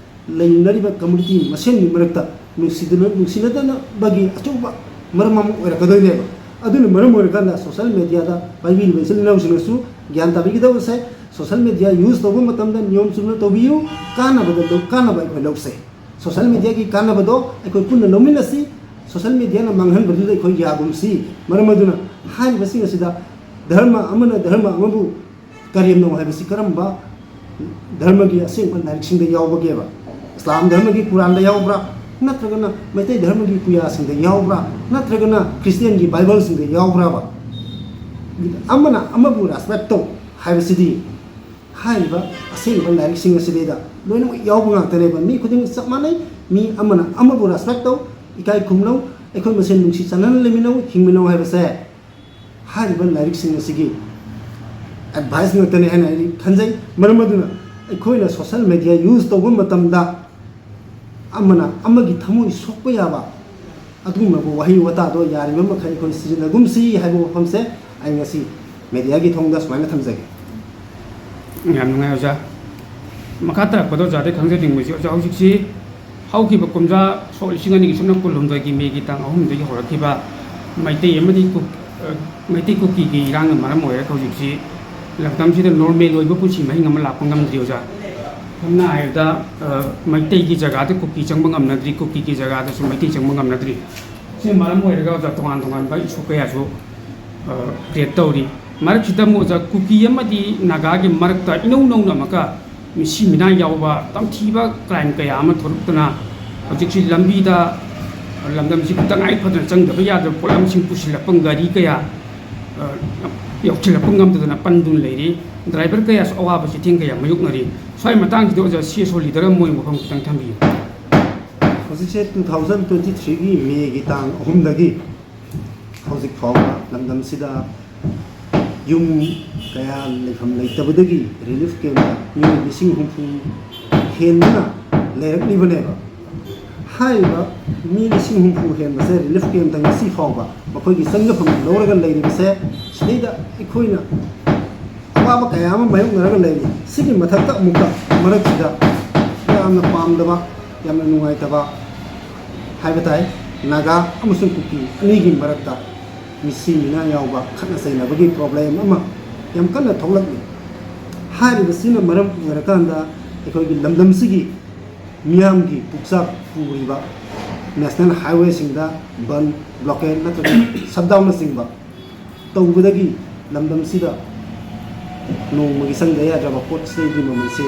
ꯂꯩꯅꯔꯤꯕ ꯀꯝꯃ꯭ꯌꯨꯅꯤꯇꯤ ꯃꯁꯦꯟꯒꯤ ꯃꯔꯛꯇ ꯅꯨꯡꯁꯤꯗꯅ, ꯅꯨꯡꯁꯤꯅꯗꯅꯕꯒꯤ ꯑꯆꯧꯕ ꯃꯔꯝ ꯑꯃ ꯑꯣꯏꯔꯛꯀꯗꯣꯏꯅꯦꯕ꯫ ꯑꯗꯨꯅ ꯃꯔꯝ ꯑꯣꯏꯔꯀꯥꯟꯗ ꯁꯣꯁꯦꯜ ꯃꯦꯗꯤꯌꯥꯗ ꯄꯥꯏꯕꯤꯔꯤꯕ ꯏꯆꯤꯜ ꯏꯅꯥꯎꯁꯤꯡꯅꯁꯨ ꯒ꯭ꯌꯥꯟ ꯇꯥꯕꯤꯒꯗꯕꯁꯦ, ꯁꯣꯁꯦꯜ ꯃꯦꯗꯤꯌꯥ ꯌꯨꯁ ꯇꯧꯕ ꯃꯇꯝꯗ ꯅꯤꯌꯣꯝ ꯆꯨꯝꯅ ꯇꯧꯕꯤꯌꯨ, ꯀꯥꯟꯅꯕꯗ ꯂꯧ-, ꯀꯥꯟꯅꯕ ꯑꯩꯈꯣꯏ ꯂꯧꯁꯦ꯫ ꯁꯣꯁꯦꯜ ꯃꯦꯗꯤꯌꯥꯒꯤ ꯀꯥꯟꯅꯕꯗꯣ ꯑꯩꯈꯣꯏ ꯄꯨꯟꯅ ꯂꯧꯃꯤꯟꯅꯁꯤ, ꯁꯣꯁꯦꯜ ꯃꯦꯗꯤꯌꯥꯅ ꯃꯥꯡꯍꯟꯕꯗꯨꯗ ꯑꯩꯈꯣꯏ ꯌꯥꯒꯨꯝꯁꯤ꯫ ꯃꯔꯝ ꯑꯗꯨꯅ ꯍꯥꯏꯔꯤꯕꯁꯤꯡ ꯑꯁꯤꯗ ꯙꯔꯃ ꯑꯃꯅ ꯙꯔꯃ ꯑꯃꯕꯨ ꯀꯔꯦꯝꯅꯧ ꯍꯥꯏꯕꯁꯤ ꯀꯔꯝꯕ ꯙꯔꯃꯒꯤ ꯑꯁꯦꯡꯕ ꯂꯥꯏꯔꯤꯛꯁꯤꯡꯗ ꯌꯥꯎꯕꯒꯦꯕ? ꯏꯁꯂꯥꯝ ꯙꯔꯃꯒꯤ ꯀꯨꯔꯥꯟꯗ ꯌꯥꯎꯕ꯭ꯔꯥ? ꯅꯠꯇ꯭ꯔꯒꯅ ꯃꯩꯇꯩ ꯙꯔꯃꯒꯤ ꯄꯨꯌꯥꯁꯤꯡꯗ ꯌꯥꯎꯕ꯭ꯔꯥ? ꯅꯠꯇ꯭ꯔꯒꯅ ꯈ꯭ꯔꯤꯁꯇꯤꯌꯥꯟꯒꯤ ꯕꯥꯏꯕꯜꯁꯤꯡꯗ ꯌꯥꯎꯕ꯭ꯔꯥꯕ? ꯑꯃꯅ ꯑꯃꯕꯨ ꯔꯦꯁꯄꯦꯛ ꯇꯧ ꯍꯥꯏꯕꯁꯤꯗꯤ ꯍꯥꯏꯔꯤꯕ ꯑꯁꯦꯡꯕ ꯂꯥꯏꯔꯤꯛꯁꯤꯡ ꯑꯁꯤꯗꯩꯗ ꯂꯣꯏꯅꯃꯛ ꯌꯥꯎꯕ ꯉꯥꯛꯇꯅꯦꯕ꯫ ꯃꯤ ꯈꯨꯗꯤꯡꯃꯛ ꯆꯞ ꯃꯥꯟꯅꯩ꯫ ꯃꯤ ꯑꯃꯅ ꯑꯃꯕꯨ ꯔꯦꯁꯄꯦꯛ ꯇꯧ, ꯏꯀꯥꯏ ꯈꯨꯝꯅꯧ, ꯑꯩꯈꯣꯏ ꯃꯁꯦꯟ ꯅꯨꯡꯁꯤ ꯆꯥꯟꯅꯅ ꯂꯩꯃꯤꯟꯅꯧ, ꯍꯤꯡꯃꯤꯟꯅꯧ ꯍꯥꯏꯕꯁꯦ ꯍꯥꯏꯔꯤꯕ ꯂꯥꯏꯔꯤꯛꯁꯤꯡ ꯑꯁꯤꯒꯤ ꯑꯦꯗꯚꯥꯏꯁ ꯉꯥꯛꯇꯅꯤ ꯍꯥꯏꯅ ꯑꯩ ꯈꯟꯖꯩ꯫ ꯃꯔꯝ ꯑꯗꯨꯅ ꯑꯩꯈꯣꯏꯅ ꯁꯣꯁꯦꯜ ꯃꯦꯗꯤꯌꯥ ꯌꯨꯁ ꯇꯧꯕ ꯃꯇꯝꯗ ꯑꯃꯅ ꯑꯃꯒꯤ ꯊꯃꯣꯏ ꯁꯣꯛꯄ ꯌꯥꯕ ꯑꯗꯨꯒꯨꯝꯂꯕ ꯋꯥꯍꯩ ꯋꯥꯇꯥꯗꯣ ꯌꯥꯔꯤꯕ ꯃꯈꯩ ꯑꯩꯈꯣꯏ ꯁꯤꯖꯤꯟꯅꯒꯨꯝꯁꯤ ꯍꯥꯏꯕ ꯋꯥꯐꯝꯁꯦ ꯑꯩ ꯉꯁꯤ ꯃꯦꯗꯤꯌꯥꯒꯤ ꯊꯣꯡꯗ ꯁꯨꯃꯥꯏꯅ ꯊꯝꯖꯒꯦ꯫ ꯌꯥꯝ ꯅꯨꯡꯉꯥꯏ, ꯑꯣꯖꯥ꯫ ꯃꯈꯥ ꯇꯥꯔꯛꯄꯗ ꯑꯣꯖꯥꯗ ꯈꯪꯖꯅꯤꯡꯕꯁꯤ, ꯑꯣꯖꯥ, ꯍꯧꯖꯤꯛꯁꯤ ꯍꯧꯈꯤꯕ ꯀꯨꯝꯖꯥ ꯁꯣꯛ ꯂꯤꯁꯤꯡ ꯑꯅꯤꯒꯤ ꯁꯨꯞꯅ ꯀꯨꯟꯍꯨꯝꯗꯣꯏꯒꯤ ꯃꯦꯒꯤ ꯇꯥꯡ ꯑꯍꯨꯝꯗꯒꯤ ꯍꯧꯔꯛꯈꯤꯕ ꯃꯩꯇꯩ ꯑꯃꯗꯤ ꯀꯨꯛ-, ꯑ, ꯃꯩꯇꯩ ꯀꯨꯀꯤꯒꯤ ꯏꯔꯥꯡꯅ ꯃꯔꯝ ꯑꯣꯏꯔꯒ ꯍꯧꯖꯤꯛꯁꯤ ꯂꯝꯗꯝꯁꯤꯗ ꯅꯣꯔꯃꯦꯜ ꯑꯣꯏꯕ ꯄꯨꯟꯁꯤ ꯃꯍꯤꯡ ꯑꯃ ꯂꯥꯛꯄ ꯉꯝꯗ꯭ꯔꯤ, ꯑꯣꯖꯥ꯫ ꯁꯝꯅ ꯍꯥꯏꯔꯕꯗ, ꯑ, ꯃꯩꯇꯩꯒꯤ ꯖꯒꯥꯗ ꯀꯨꯀꯤ ꯆꯪꯕ ꯉꯝꯅꯗ꯭ꯔꯤ, ꯀꯨꯀꯤꯒꯤ ꯖꯒꯥꯗꯁꯨ ꯃꯩꯇꯩ ꯆꯪꯕ ꯉꯝꯅꯗ꯭ꯔꯤ꯫ ꯁꯤꯅ ꯃꯔꯝ ꯑꯣꯏꯔꯒ, ꯑꯣꯖꯥ, ꯇꯣꯉꯥꯟ ꯇꯣꯉꯥꯟꯕ ꯏꯁꯨ ꯀꯌꯥꯁꯨ, ꯑ, ꯀ꯭ꯔꯤꯌꯦꯠ ꯇꯧꯔꯤ꯫ ꯃꯔꯛꯁꯤꯗ ꯑꯃꯨꯛ, ꯑꯣꯖꯥ, ꯀꯨꯀꯤ ꯑꯃꯗꯤ ꯅꯥꯒꯥꯒꯤ ꯃꯔꯛꯇ ꯏꯅꯧ ꯅꯧꯅ ꯑꯃꯨꯛꯀ ꯃꯤꯁꯤ ꯃꯤꯅꯥ ꯌꯥꯎꯕ ꯇꯝꯊꯤꯕ ꯀ꯭ꯔꯥꯏꯝ ꯀꯌꯥ ꯑꯃ ꯊꯣꯔꯛꯇꯨꯅ ꯍꯧꯖꯤꯛꯁꯤ ꯂꯝꯕꯤꯗ ꯂꯝꯗꯝꯁꯤ ꯇꯉꯥꯏ ꯐꯗꯅ ꯆꯪꯗꯕ ꯌꯥꯗꯕ ꯄꯣꯠꯂꯝꯁꯤꯡ ꯄꯨꯁꯤꯜꯂꯛꯄ ꯒꯥꯔꯤ ꯀꯌꯥ, ꯑ, ꯌꯧꯁꯤꯜꯂꯛꯄ ꯉꯝꯗꯗꯅ ꯄꯟꯗꯨꯅ ꯂꯩꯔꯤ꯫ ꯗ꯭ꯔꯥꯏꯚꯔ ꯀꯌꯥꯁꯨ ꯑꯋꯥꯕ ꯆꯩꯊꯦꯡ ꯀꯌꯥ ꯃꯥꯌꯣꯛꯅꯔꯤ꯫ ꯁ꯭ꯋꯥꯏ ꯃꯇꯥꯡꯁꯤꯗ, ꯑꯣꯖꯥ, ꯁꯤ ꯑꯦꯁ ꯑꯣ ꯂꯤꯗꯔ ꯑꯃ ꯑꯣꯏꯅ ꯋꯥꯐꯝ ꯈꯤꯇꯪ ꯊꯝꯕꯤꯌꯨ꯫ ꯍꯧꯖꯤꯛꯁꯦ two thousand twenty threeꯒꯤ ꯃꯦꯒꯤ ꯇꯥꯡ ꯑꯍꯨꯝꯗꯒꯤ ꯍꯧꯖꯤꯛ ꯐꯥꯎꯕ ꯂꯝꯗꯝꯁꯤꯗ ꯌꯨꯝ ꯀꯌꯥ ꯂꯩꯐꯝ ꯂꯩꯇꯕꯗꯒꯤ ꯔꯤꯂꯤꯐ ꯀꯦꯝꯞꯇ ꯃꯤꯑꯣꯏ ꯂꯤꯁꯤꯡ ꯍꯨꯝꯐꯨ ꯍꯦꯟꯗꯨꯅ ꯂꯩꯔꯛꯂꯤꯕꯅꯦꯕ꯫ ꯍꯥꯏꯔꯤꯕ ꯃꯤ ꯂꯤꯁꯤꯡ ꯍꯨꯝꯐꯨ ꯍꯦꯟꯕꯁꯦ ꯔꯤꯂꯤꯐ ꯀꯦꯝꯞꯇ ꯉꯁꯤ ꯐꯥꯎꯕ ꯃꯈꯣꯏꯒꯤ ꯆꯪꯖꯐꯝ ꯂꯧꯔꯒ ꯂꯩꯔꯤꯕꯁꯦ, ꯁꯤꯗꯩꯗ ꯑꯩꯈꯣꯏꯅ ꯑꯋꯥꯕ ꯀꯌꯥ ꯑꯃ ꯃꯥꯌꯣꯛꯅꯔꯒ ꯂꯩꯔꯤ꯫ ꯁꯤꯒꯤ ꯃꯊꯛꯇ ꯑꯃꯨꯛꯀ ꯃꯔꯛꯁꯤꯗ ꯌꯥꯝꯅ ꯄꯥꯝꯗꯕ, ꯌꯥꯝꯅ ꯅꯨꯡꯉꯥꯏꯇꯕ ꯍꯥꯏꯕ ꯇꯥꯏ, ꯅꯥꯒꯥ ꯑꯃꯁꯨꯡ ꯀꯨꯀꯤ ꯑꯅꯤꯒꯤ ꯃꯔꯛꯇ ꯃꯤꯁꯤ ꯃꯤꯅꯥ ꯌꯥꯎꯕ ꯈꯠꯅ ꯆꯩꯅꯕꯒꯤ ꯄ꯭ꯔꯣꯕ꯭ꯂꯦꯝ ꯑꯃ ꯌꯥꯝ ꯀꯟꯅ ꯊꯣꯛꯂꯛꯂꯤ꯫ ꯍꯥꯏꯔꯤꯕꯁꯤꯅ ꯃꯔꯝ ꯑꯣꯏꯔꯀꯥꯟꯗ ꯑꯩꯈꯣꯏꯒꯤ ꯂꯝꯗꯝꯁꯤꯒꯤ ꯃꯤꯌꯥꯝꯒꯤ ꯄꯨꯛꯆꯥꯛ ꯄꯨꯔꯤꯕ ꯅꯦꯁꯅꯦꯜ ꯍꯥꯏꯋꯦꯁꯤꯡꯗ ꯕꯟ, ꯕ꯭ꯂꯣꯀꯦꯠ ꯅꯠꯇ꯭ꯔꯒ ꯁꯠꯗꯥꯎꯟꯅꯆꯤꯡꯕ ꯇꯧꯕꯗꯒꯤ ꯂꯝꯗꯝꯁꯤꯗ ꯅꯣꯡꯃꯒꯤ ꯆꯪꯗ ꯌꯥꯗ꯭ꯔꯕ ꯄꯣꯠ ꯆꯩꯒꯤ ꯃꯃꯜꯁꯦ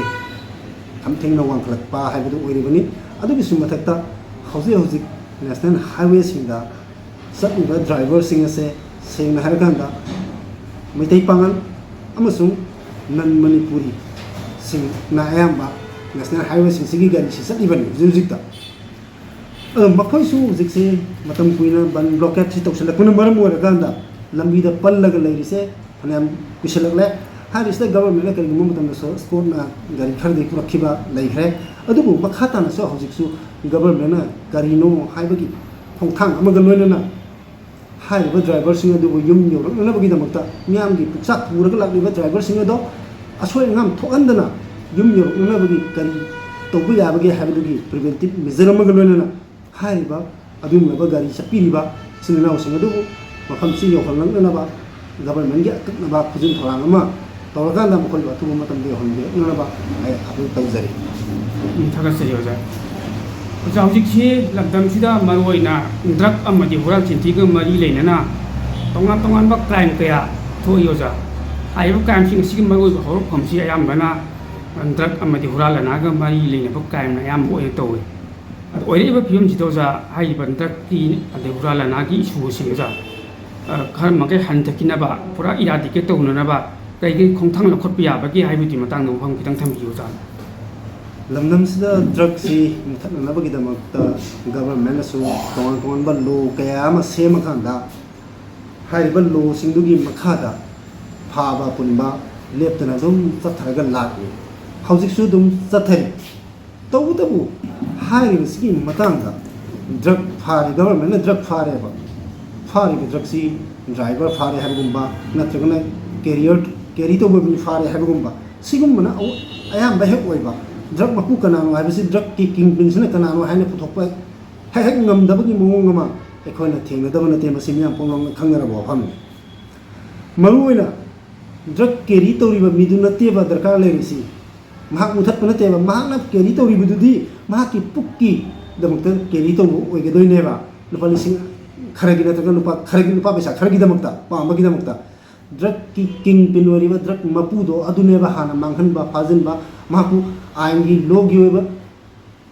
ꯌꯥꯝ ꯊꯦꯡꯅ ꯋꯥꯡꯈꯠꯂꯛꯄ ꯍꯥꯏꯕꯗꯨ ꯑꯣꯏꯔꯤꯕꯅꯤ꯫ ꯑꯗꯨꯒꯤꯁꯨ ꯃꯊꯛꯇ ꯍꯧꯖꯤꯛ ꯍꯧꯖꯤꯛ ꯅꯦꯁꯅꯦꯜ ꯍꯥꯏꯋꯦꯁꯤꯡꯗ ꯆꯠꯂꯤꯕ ꯗ꯭ꯔꯥꯏꯚꯔꯁꯤꯡ ꯑꯁꯦ, ꯁꯦꯡꯅ ꯍꯥꯏꯔꯀꯥꯟꯗ, ꯃꯩꯇꯩ ꯄꯥꯉꯜ ꯑꯃꯁꯨꯡ ꯅꯟ ꯃꯅꯤꯄꯨꯔꯤꯁꯤꯡꯅ ꯑꯌꯥꯝꯕ ꯅꯦꯁꯅꯦꯜ ꯍꯥꯏꯋꯦꯁꯤꯡꯁꯤꯒꯤ ꯒꯥꯔꯤꯁꯤ ꯆꯠꯂꯤꯕꯅꯤ ꯍꯧꯖꯤꯛ ꯍꯧꯖꯤꯛꯇ꯫ ꯑꯗꯣ ꯃꯈꯣꯏꯁꯨ ꯍꯧꯖꯤꯛꯁꯦ ꯃꯇꯝ ꯀꯨꯏꯅ ꯕꯟ ꯕ꯭ꯂꯣꯀꯦꯠꯁꯤ ꯇꯧꯁꯤꯜꯂꯛꯄꯅ ꯃꯔꯝ ꯑꯣꯏꯔꯀꯥꯟꯗ ꯂꯝꯕꯤꯗ ꯄꯜꯂꯒ ꯂꯩꯔꯤꯁꯦ ꯐꯅꯌꯥꯝ ꯀꯨꯏꯁꯜꯂꯛꯂꯦ꯫ ꯍꯥꯏꯔꯤꯁꯤꯗ ꯒꯕꯔꯃꯦꯟꯅ ꯀꯔꯤꯒꯨꯝꯕ ꯃꯇꯝꯗꯁꯨ ꯁ꯭ꯄꯣꯔꯠꯅ ꯒꯥꯔꯤ ꯈꯔꯗꯤ ꯄꯨꯔꯛꯈꯤꯕ ꯂꯩꯈ꯭ꯔꯦ꯫ ꯑꯗꯨꯕꯨ ꯃꯈꯥ ꯇꯥꯅꯁꯨ ꯍꯧꯖꯤꯛꯁꯨ ꯒꯕꯔꯃꯦꯟꯅ ꯀꯔꯤꯅꯣ ꯍꯥꯏꯕꯒꯤ ꯈꯣꯡꯊꯥꯡ ꯑꯃꯒ ꯂꯣꯏꯅꯅ ꯍꯥꯏꯔꯤꯕ ꯗ꯭ꯔꯥꯏꯚꯔꯁꯤꯡ ꯑꯗꯨꯕꯨ ꯌꯨꯝ ꯌꯧꯔꯛꯅꯅꯕꯒꯤꯗꯃꯛꯇ, ꯃꯤꯌꯥꯝꯒꯤ ꯄꯨꯛꯆꯥꯛ ꯄꯨꯔꯒ ꯂꯥꯛꯂꯤꯕ ꯗ꯭ꯔꯥꯏꯚꯔꯁꯤꯡ ꯑꯗꯣ ꯑꯁꯣꯏ ꯑꯉꯥꯝ ꯊꯣꯛꯍꯟꯗꯅ ꯌꯨꯝ ꯌꯧꯔꯛꯅꯅꯕꯒꯤ ꯀꯔꯤ ꯇꯧꯕ ꯌꯥꯕꯒꯦ ꯍꯥꯏꯕꯗꯨꯒꯤ ꯄ꯭ꯔꯤꯚꯦꯟꯇꯤꯞ ꯃꯦꯖꯔ ꯑꯃꯒ ꯂꯣꯏꯅꯅ ꯍꯥꯏꯔꯤꯕ ꯑꯗꯨꯒꯨꯝꯂꯕ ꯒꯥꯔꯤ ꯆꯠꯄꯤꯔꯤꯕ ꯏꯆꯤꯟ ꯏꯅꯥꯎꯁꯤꯡ ꯑꯗꯨꯕꯨ ꯃꯐꯝꯁꯤ ꯌꯧꯍꯜꯂꯛꯅꯅꯕ ꯒꯕꯔꯃꯦꯟꯒꯤ ꯑꯀꯛꯅꯕ ꯈꯨꯖꯤꯟ ꯊꯧꯔꯥꯡ ꯑꯃ ꯇꯧꯔꯀꯥꯟꯗ ꯃꯈꯣꯏꯕꯨ ꯑꯊꯨꯕ ꯃꯇꯝꯗ ꯌꯧꯍꯟꯕꯤꯔꯛꯅꯅꯕ ꯑꯩ ꯑꯥꯄꯤꯜ ꯇꯧꯖꯔꯤ꯫ ꯎꯝ, ꯊꯥꯒꯠꯆꯔꯤ ꯑꯣꯖꯥ꯫ ꯑꯣꯖꯥ, ꯍꯧꯖꯤꯛꯁꯤ ꯂꯝꯗꯝꯁꯤꯗ ꯃꯔꯨꯑꯣꯏꯅ ꯗ꯭ꯔꯒ ꯑꯃꯗꯤ ꯍꯨꯔꯥꯟ ꯆꯤꯟꯊꯤꯒ ꯃꯔꯤ ꯂꯩꯅꯅ ꯇꯣꯉꯥꯟ ꯇꯣꯉꯥꯟꯕ ꯀ꯭ꯔꯥꯏꯝ ꯀꯌꯥ ꯊꯣꯛꯏ ꯑꯣꯖꯥ꯫ ꯍꯥꯏꯔꯤꯕ ꯀ꯭ꯔꯥꯏꯝꯁꯤꯡ ꯑꯁꯤꯒꯤ ꯃꯔꯨꯑꯣꯏꯕ ꯍꯧꯔꯛꯐꯝꯁꯤ ꯑꯌꯥꯝꯕꯅ ꯗ꯭ꯔꯒ ꯑꯃꯗꯤ ꯍꯨꯔꯥꯟ ꯂꯅꯥꯒ ꯃꯔꯤ ꯂꯩꯅꯕ ꯀ꯭ꯔꯥꯏꯝꯅ ꯑꯌꯥꯝꯕ ꯑꯣꯏꯅ ꯇꯧꯏ꯫ ꯑꯗꯣ ꯑꯣꯏꯔꯛꯏꯕ ꯐꯤꯕꯝꯁꯤꯗ ꯑꯣꯖꯥ, ꯍꯥꯏꯔꯤꯕ ꯗ꯭ꯔꯒꯀꯤ ꯑꯗꯩ ꯍꯨꯔꯥꯟ ꯂꯅꯥꯒꯤ ꯏꯁꯨ ꯑꯁꯤ ꯑꯣꯖꯥ, ꯑ, ꯈꯔ ꯃꯈꯩ ꯍꯟꯊꯈꯤꯅꯕ, ꯄꯨꯔꯥ ꯏꯔꯥꯗꯤꯀꯦꯠ ꯇꯧꯅꯅꯕ ꯀꯔꯤ ꯀꯔꯤ ꯈꯣꯡꯊꯥꯡ ꯂꯧꯈꯠꯄ ꯌꯥꯕꯒꯦ ꯍꯥꯏꯕꯒꯤ ꯃꯇꯥꯡꯗ ꯋꯥꯐꯝ ꯈꯤꯇꯪ ꯊꯝꯕꯤꯌꯨ ꯑꯣꯖꯥ꯫ ꯂꯝꯗꯝꯁꯤꯗ ꯗ꯭ꯔꯒꯁꯤ ꯃꯨꯊꯠꯅꯅꯕꯒꯤꯗꯃꯛꯇ ꯒꯕꯔꯃꯦꯟꯅꯁꯨ ꯇꯣꯉꯥꯟ ꯇꯣꯉꯥꯟꯕ ꯂꯣ ꯀꯌꯥ ꯑꯃ ꯁꯦꯝꯃꯀꯥꯟꯗ, ꯍꯥꯏꯔꯤꯕ ꯂꯣꯁꯤꯡꯗꯨꯒꯤ ꯃꯈꯥꯗ ꯐꯥꯕ ꯄꯨꯟꯕ ꯂꯦꯞꯇꯅ ꯑꯗꯨꯝ ꯆꯠꯊꯔꯒ ꯂꯥꯛꯂꯤ꯫ ꯍꯧꯖꯤꯛꯁꯨ ꯑꯗꯨꯝ ꯆꯠꯊꯔꯤ꯫ ꯇꯧꯕꯇꯕꯨ ꯍꯥꯏꯔꯤꯕꯁꯤꯒꯤ ꯃꯇꯥꯡꯗ, ꯗ꯭ꯔꯒ ꯐꯥꯔꯦ, ꯒꯕꯔꯃꯦꯟꯅ ꯗ꯭ꯔꯒ ꯐꯥꯔꯦꯕ, ꯐꯥꯔꯤꯕ ꯗ꯭ꯔꯒꯁꯤ ꯗ꯭ꯔꯥꯏꯚꯔ ꯐꯥꯔꯦ ꯍꯥꯏꯕꯒꯨꯝꯕ, ꯅꯠꯇ꯭ꯔꯒꯅ ꯀꯦꯔꯤꯌꯔ, ꯀꯦꯔꯤ ꯇꯧꯕ ꯃꯤ ꯐꯥꯔꯦ ꯍꯥꯏꯕꯒꯨꯝꯕ, ꯁꯤꯒꯨꯝꯕꯅ ꯑꯌꯥꯝꯕ ꯍꯦꯛ ꯑꯣꯏꯕ꯫ ꯗ꯭ꯔꯒ ꯃꯄꯨ ꯀꯅꯥꯅꯣ ꯍꯥꯏꯕꯁꯤ, ꯗ꯭ꯔꯒꯀꯤ ꯀꯤꯡ ꯄꯤꯟꯁꯤꯅ ꯀꯅꯥꯅꯣ ꯍꯥꯏꯅ ꯄꯨꯊꯣꯛꯄ ꯍꯦꯛ ꯍꯦꯛ ꯉꯝꯗꯕꯒꯤ ꯃꯑꯣꯡ ꯑꯃ ꯑꯩꯈꯣꯏꯅ ꯊꯦꯡꯅꯗꯕ ꯅꯠꯇꯦ꯫ ꯃꯁꯤ ꯃꯤꯌꯥꯝ ꯄꯨꯝꯅꯃꯛꯅ ꯈꯪꯅꯔꯕ ꯋꯥꯐꯝꯅꯤ꯫ ꯃꯔꯨꯑꯣꯏꯅ ꯗ꯭ꯔꯒ ꯀꯦꯔꯤ ꯇꯧꯔꯤꯕ ꯃꯤꯗꯨ ꯅꯠꯇꯦꯕ ꯗꯔꯀꯥꯔ ꯂꯩꯔꯤꯁꯤ꯫ ꯃꯍꯥꯛ ꯃꯨꯊꯠꯄ ꯅꯠꯇꯦꯕ, ꯃꯍꯥꯛꯅ ꯀꯦꯔꯤ ꯇꯧꯔꯤꯕꯗꯨꯗꯤ ꯃꯍꯥꯛꯀꯤ ꯄꯨꯛꯀꯤꯗꯃꯛꯇ ꯀꯦꯔꯤ ꯇꯧꯕ ꯑꯣꯏꯒꯗꯣꯏꯅꯦꯕ꯫ ꯂꯨꯄꯥ ꯂꯤꯁꯤꯡ ꯈꯔꯒꯤ ꯅꯠꯇ꯭ꯔꯒ ꯂꯨꯄꯥ ꯈꯔꯒꯤ, ꯂꯨꯄꯥ ꯄꯩꯁꯥ ꯈꯔꯒꯤꯗꯃꯛꯇ, ꯄꯥꯝꯕꯒꯤꯗꯃꯛꯇ꯫ ꯗ꯭ꯔꯒꯀꯤ ꯀꯤꯡ ꯄꯤꯟ ꯑꯣꯏꯔꯤꯕ ꯗ꯭ꯔꯒ ꯃꯄꯨꯗꯣ ꯑꯗꯨꯅꯦꯕ ꯍꯥꯟꯅ ꯃꯥꯡꯍꯟꯕ, ꯐꯥꯖꯤꯟꯕ, ꯃꯍꯥꯛꯄꯨ ꯑꯥꯏꯟꯒꯤ, ꯂꯣꯒꯤ ꯑꯣꯏꯕ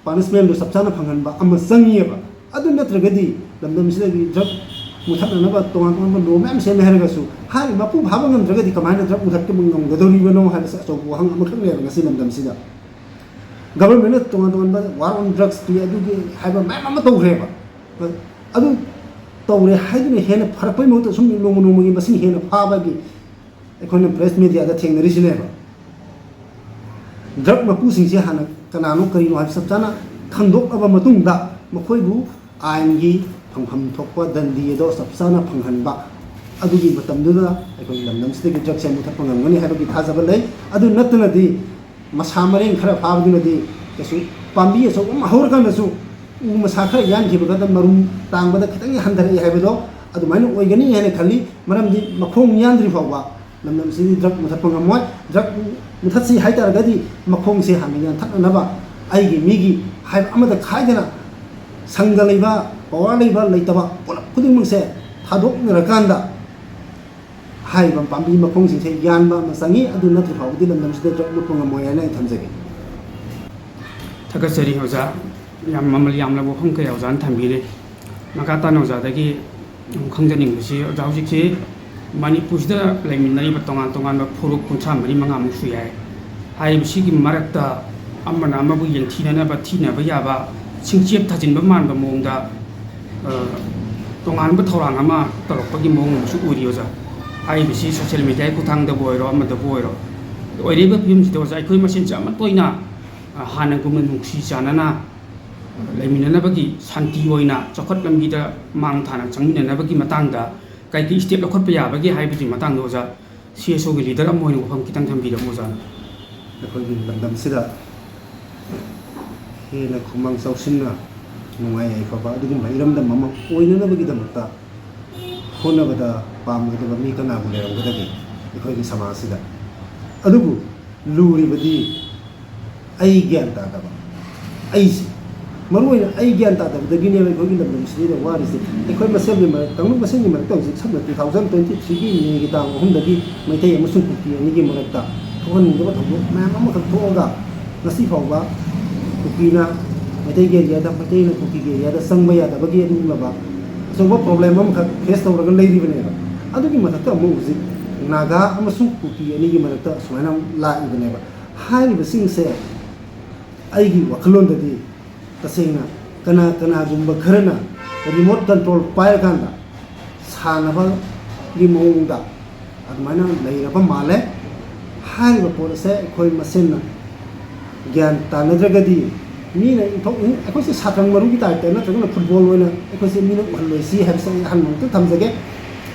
ꯄꯥꯅꯤꯁꯃꯦꯟꯗꯨ ꯆꯞ ꯆꯥꯅ ꯐꯪꯍꯟꯕ ꯑꯃ ꯆꯪꯉꯤꯑꯕ꯫ ꯑꯗꯨ ꯅꯠꯇ꯭ꯔꯒꯗꯤ ꯂꯝꯗꯝꯁꯤꯗꯒꯤ ꯗ꯭ꯔꯒ ꯃꯨꯊꯠꯅꯅꯕ ꯇꯣꯉꯥꯟ ꯇꯣꯉꯥꯟꯕ ꯂꯣ ꯃꯌꯥꯝ ꯁꯦꯝꯃꯦ ꯍꯥꯏꯔꯒꯁꯨ, ꯍꯥꯏꯔꯤꯕ ꯃꯄꯨ ꯐꯥꯕ ꯉꯝꯗ꯭ꯔꯒꯗꯤ ꯀꯃꯥꯏꯅ ꯗ꯭ꯔꯒ ꯃꯨꯊꯠꯄ ꯉꯝꯒꯗꯧꯔꯤꯕꯅꯣ ꯍꯥꯏꯕꯁꯦ ꯑꯆꯧꯕ ꯋꯥꯍꯪ ꯑꯃꯈꯛꯅꯦꯕ ꯉꯁꯤ ꯂꯝꯗꯝꯁꯤꯗ꯫ ꯒꯚꯔꯟꯃꯦꯟꯠꯅ ꯇꯣꯉꯥꯟ ꯇꯣꯉꯥꯟꯕ ꯋꯥꯔ ꯑꯣꯟ ꯗ꯭ꯔꯒꯁ ꯄꯤ, ꯑꯗꯨꯒꯤ ꯍꯥꯏꯕ ꯃꯌꯥꯝ ꯑꯃ ꯇꯧꯈ꯭ꯔꯦꯕ꯫ ꯑꯗꯨ ꯇꯧꯔꯦ ꯍꯥꯏꯗꯨꯅ ꯍꯦꯟꯅ ꯐꯔꯛꯄꯩ ꯃꯍꯨꯠꯇ ꯁꯨꯝ ꯅꯣꯡꯃ ꯅꯣꯡꯃꯒꯤ ꯃꯁꯤꯡ ꯍꯦꯟꯅ ꯐꯥꯕꯒꯤ ꯑꯩꯈꯣꯏꯅ ꯄ꯭ꯔꯦꯁ ꯃꯦꯗꯤꯌꯥꯗ ꯊꯦꯡꯅꯔꯤꯁꯤꯅꯦꯕ꯫ ꯗ꯭ꯔꯒ ꯃꯄꯨꯁꯤꯡꯁꯦ ꯍꯥꯟꯅ ꯀꯅꯥꯅꯣ ꯀꯔꯤꯅꯣ ꯍꯥꯏꯕ ꯆꯞ ꯆꯥꯅ ꯈꯪꯗꯣꯛꯂꯕ ꯃꯇꯨꯡꯗ, ꯃꯈꯣꯏꯕꯨ ꯑꯥꯏꯟꯒꯤ ꯐꯪꯐꯝ ꯊꯣꯛꯄ ꯗꯟꯗꯤ ꯑꯗꯣ ꯆꯞ ꯆꯥꯅ ꯐꯪꯍꯟꯕ, ꯑꯗꯨꯒꯤ ꯃꯇꯝꯗꯨꯗ ꯑꯩꯈꯣꯏꯒꯤ ꯂꯝꯗꯝꯁꯤꯗꯒꯤ ꯗ꯭ꯔꯒꯁꯦ ꯃꯨꯊꯠꯄ ꯉꯝꯒꯅꯤ ꯍꯥꯏꯕꯒꯤ ꯊꯥꯖꯕ ꯂꯩ꯫ ꯑꯗꯨ ꯅꯠꯇꯅꯗꯤ ꯃꯁꯥ ꯃꯔꯦꯡ ꯈꯔ ꯐꯥꯕꯗꯨꯅꯗꯤ ꯀꯩꯁꯨ, ꯄꯥꯝꯕꯤ ꯑꯆꯧꯕ ꯑꯃ ꯍꯧꯔꯀꯥꯟꯗꯁꯨ ꯎ ꯃꯁꯥ ꯈꯔ ꯌꯥꯟꯈꯤꯕꯒ ꯃꯔꯨꯝ ꯇꯥꯡꯕꯗ ꯈꯤꯇꯪ ꯍꯟꯊꯔꯛꯏ ꯍꯥꯏꯕꯗꯣ ꯑꯗꯨꯃꯥꯏꯅ ꯑꯣꯏꯒꯅꯤ ꯍꯥꯏꯅ ꯈꯜꯂꯤ꯫ ꯃꯔꯝꯗꯤ ꯃꯈꯣꯡ ꯌꯥꯟꯗ꯭ꯔꯤ ꯐꯥꯎꯕ ꯂꯝꯗꯝꯁꯤꯗꯤ ꯗ꯭ꯔꯒ ꯃꯨꯊꯠꯄ ꯉꯝꯃꯣꯏ꯫ ꯗ꯭ꯔꯒ ꯃꯨꯊꯠꯁꯤ ꯍꯥꯏꯇꯥꯔꯒꯗꯤ ꯃꯈꯣꯡꯁꯦ ꯍꯥꯟꯅ ꯌꯥꯟꯊꯠꯅꯅꯕ ꯑꯩꯒꯤ ꯃꯤꯒꯤ ꯍꯥꯏꯕ ꯑꯃꯗ ꯈꯥꯏꯗꯅ ꯁꯪꯒ ꯂꯩꯕ, ꯄꯋꯥꯔ ꯂꯩꯕ ꯂꯩꯇꯕ ꯄꯨꯂꯞ ꯈꯨꯗꯤꯡꯃꯛꯁꯦ ꯊꯥꯗꯣꯛꯅꯔꯀꯥꯟꯗ ꯍꯥꯏꯔꯤꯕ ꯄꯥꯝꯕꯤ ꯃꯈꯣꯡꯁꯤꯡꯁꯦ ꯌꯥꯟꯕ ꯑꯃ ꯆꯪꯉꯤ꯫ ꯑꯗꯨ ꯅꯠꯇ꯭ꯔꯤ ꯐꯥꯎꯕꯗꯤ ꯂꯝꯗꯝꯁꯤꯗ ꯗ꯭ꯔꯒ ꯃꯨꯠꯄ ꯉꯝꯃꯣꯏ ꯍꯥꯏꯅ ꯑꯩ ꯊꯝꯖꯒꯦ꯫ ꯊꯥꯒꯠꯆꯔꯤ ꯑꯣꯖꯥ, ꯌꯥꯝ ꯃꯃꯜ ꯌꯥꯝꯂꯕ ꯋꯥꯐꯝ ꯀꯌꯥ ꯑꯣꯖꯥꯅ ꯊꯝꯕꯤꯔꯦ꯫ ꯃꯈꯥ ꯇꯥꯅ ꯑꯣꯖꯥꯗꯒꯤ ꯑꯃꯨꯛ ꯈꯪꯖꯅꯤꯡꯕꯁꯤ, ꯑꯣꯖꯥ, ꯍꯧꯖꯤꯛꯁꯤ ꯃꯅꯤꯄꯨꯔꯁꯤꯗ ꯂꯩꯃꯤꯟꯅꯔꯤꯕ ꯇꯣꯉꯥꯟ ꯇꯣꯉꯥꯟꯕ ꯐꯨꯔꯨꯞ ꯀꯨꯟꯊ꯭ꯔꯥ ꯃꯔꯤ ꯃꯉꯥꯃꯨꯛꯁꯨ ꯌꯥꯏ꯫ ꯍꯥꯏꯔꯤꯕꯁꯤꯒꯤ ꯃꯔꯛꯇ ꯑꯃꯅ ꯑꯃꯕꯨ ꯌꯦꯡꯊꯤꯅꯅꯕ, ꯊꯤꯅꯕ ꯌꯥꯕ, ꯁꯤꯡꯆꯦꯞ ꯊꯥꯖꯤꯟꯕ ꯃꯥꯟꯕ ꯃꯑꯣꯡꯗ, ꯑ, ꯇꯣꯉꯥꯟꯕ ꯊꯧꯔꯥꯡ ꯑꯃ ꯇꯧꯔꯛꯄꯒꯤ ꯃꯑꯣꯡ ꯑꯃꯁꯨ ꯎꯔꯤ, ꯑꯣꯖꯥ꯫ ꯍꯥꯏꯔꯤꯕꯁꯤ ꯁꯣꯁꯤꯌꯦꯜ ꯃꯦꯗꯤꯌꯥꯒꯤ ꯈꯨꯠꯊꯥꯡꯗꯕꯨ ꯑꯣꯏꯔꯣ, ꯑꯃꯗꯕꯨ ꯑꯣꯏꯔꯣ, ꯑꯣꯏꯔꯤꯕ ꯐꯤꯕꯝꯁꯤꯗ, ꯑꯣꯖꯥ, ꯑꯩꯈꯣꯏ ꯃꯁꯦꯟꯁꯦ ꯑꯃꯠꯇ ꯑꯣꯏꯅ, ꯑ, ꯍꯥꯟꯅꯒꯨꯝꯅ ꯅꯨꯡꯁꯤ ꯆꯥꯟꯅꯅ ꯂꯩꯃꯤꯟꯅꯅꯕꯒꯤ, ꯁꯥꯟꯇꯤ ꯑꯣꯏꯅ ꯆꯥꯎꯈꯠ ꯂꯝꯕꯤꯗ ꯃꯥꯡ ꯊꯥꯅ ꯆꯪꯃꯤꯟꯅꯅꯕꯒꯤ ꯃꯇꯥꯡꯗ ꯀꯩ ꯀꯩ ꯁ꯭ꯇꯦꯞ ꯂꯧꯈꯠꯄ ꯌꯥꯕꯒꯦ ꯍꯥꯏꯕꯒꯤ ꯃꯇꯥꯡꯗ, ꯑꯣꯖꯥ, ꯁꯤ ꯑꯦꯁ ꯑꯣꯒꯤ ꯂꯤꯗꯔ ꯑꯃ ꯑꯣꯏꯅ ꯋꯥꯐꯝ ꯈꯤꯇꯪ ꯊꯝꯕꯤꯔꯝꯃꯨ, ꯑꯣꯖꯥꯅ꯫ ꯑꯩꯈꯣꯏꯒꯤ ꯂꯝꯗꯝꯁꯤꯗ ꯍꯦꯟꯅ ꯈꯨꯃꯥꯡ ꯆꯥꯎꯁꯤꯟꯅ, ꯅꯨꯡꯉꯥꯏ ꯌꯥꯏꯐꯕ ꯑꯗꯨꯒꯨꯝꯕ ꯏꯔꯝꯗꯝ ꯑꯃ ꯑꯣꯏꯅꯅꯕꯒꯤꯗꯃꯛꯇ ꯍꯣꯠꯅꯕꯗ ꯄꯥꯝꯂꯣꯏꯗꯕ ꯃꯤ ꯀꯅꯥꯕꯨ ꯂꯩꯔꯝꯒꯗꯒꯦ ꯑꯩꯈꯣꯏꯒꯤ ꯁꯃꯥꯖꯁꯤꯗ? ꯑꯗꯨꯕꯨ ꯂꯨꯔꯤꯕꯗꯤ ꯑꯩ ꯒ꯭ꯌꯥꯟ ꯇꯥꯗꯕ, ꯑꯩꯁꯦ, ꯃꯔꯨꯑꯣꯏꯅ ꯑꯩ ꯒ꯭ꯌꯥꯟ ꯇꯥꯗꯕꯗꯒꯤꯅꯦꯕ ꯑꯩꯈꯣꯏꯒꯤ ꯂꯝꯗꯝꯁꯤꯗꯩꯗ ꯋꯥꯔꯤꯁꯦ꯫ ꯑꯩꯈꯣꯏ ꯃꯁꯦꯜꯒꯤ ꯃꯔꯛ, ꯀꯥꯡꯂꯨꯞ ꯃꯁꯦꯜꯒꯤ ꯃꯔꯛꯇ ꯍꯧꯖꯤꯛ ꯁꯝꯅ two thousand twenty three ꯒꯤ ꯃꯦꯒꯤ ꯇꯥꯡ ꯑꯍꯨꯝꯗꯒꯤ ꯃꯩꯇꯩ ꯑꯃꯁꯨꯡ ꯀꯨꯀꯤ ꯑꯅꯤꯒꯤ ꯃꯔꯛꯇ ꯊꯣꯛꯍꯟꯅꯤꯡꯗꯕ ꯊꯧꯗꯣꯛ ꯃꯌꯥꯝ ꯑꯃꯈꯛ ꯊꯣꯛꯑꯒ ꯉꯁꯤ ꯐꯥꯎꯕ ꯀꯨꯀꯤꯅ ꯃꯩꯇꯩꯒꯤ ꯑꯦꯔꯤꯌꯥꯗ, ꯃꯩꯇꯩꯅ ꯀꯨꯀꯤꯒꯤ ꯑꯦꯔꯤꯌꯥꯗ ꯆꯪꯕ ꯌꯥꯗꯕꯒꯤ ꯑꯗꯨꯒꯨꯝꯂꯕ ꯑꯆꯧꯕ ꯄ꯭ꯔꯣꯕ꯭ꯂꯦꯝ ꯑꯃꯈꯛ ꯐꯦꯁ ꯇꯧꯔꯒ ꯂꯩꯔꯤꯕꯅꯦꯕ꯫ ꯑꯗꯨꯒꯤ ꯃꯊꯛꯇ ꯑꯃꯨꯛ ꯍꯧꯖꯤꯛ ꯅꯥꯒꯥ ꯑꯃꯁꯨꯡ ꯀꯨꯀꯤ ꯑꯅꯤꯒꯤ ꯃꯔꯛꯇ ꯁꯨꯃꯥꯏꯅ ꯂꯥꯛꯏꯕꯅꯦꯕ꯫ ꯍꯥꯏꯔꯤꯕꯁꯤꯡꯁꯦ ꯑꯩꯒꯤ ꯋꯥꯈꯜꯂꯣꯟꯗꯗꯤ ꯇꯁꯦꯡꯅ ꯀꯅꯥ ꯀꯅꯥꯒꯨꯝꯕ ꯈꯔꯅ ꯔꯤꯃꯣꯠ ꯀꯟꯇ꯭ꯔꯣꯜ ꯄꯥꯏꯔꯀꯥꯟꯗ ꯁꯥꯟꯅꯕꯒꯤ ꯃꯑꯣꯡꯗ ꯑꯗꯨꯃꯥꯏꯅ ꯂꯩꯔꯕ ꯃꯥꯜꯂꯦ꯫ ꯍꯥꯏꯔꯤꯕ ꯄꯣꯠ ꯑꯁꯦ ꯑꯩꯈꯣꯏ ꯃꯁꯦꯟꯅ ꯒ꯭ꯌꯥꯟ ꯇꯥꯅꯗ꯭ꯔꯒꯗꯤ, ꯃꯤꯅ ꯏꯟꯊꯣꯛ-, ꯑꯩꯈꯣꯏꯁꯦ ꯁꯥꯇ꯭ꯔꯪ ꯃꯔꯨꯒꯤ ꯇꯥꯏꯞꯇ ꯅꯠꯇ꯭ꯔꯒꯅ ꯐꯨꯠꯕꯣꯜ ꯑꯣꯏꯅ ꯑꯩꯈꯣꯏꯁꯦ ꯃꯤꯅ ꯎꯍꯜꯂꯣꯏꯁꯤ ꯍꯥꯏꯕꯁꯦ ꯑꯩ ꯑꯍꯥꯟꯕ ꯑꯃꯇ ꯊꯝꯖꯒꯦ꯫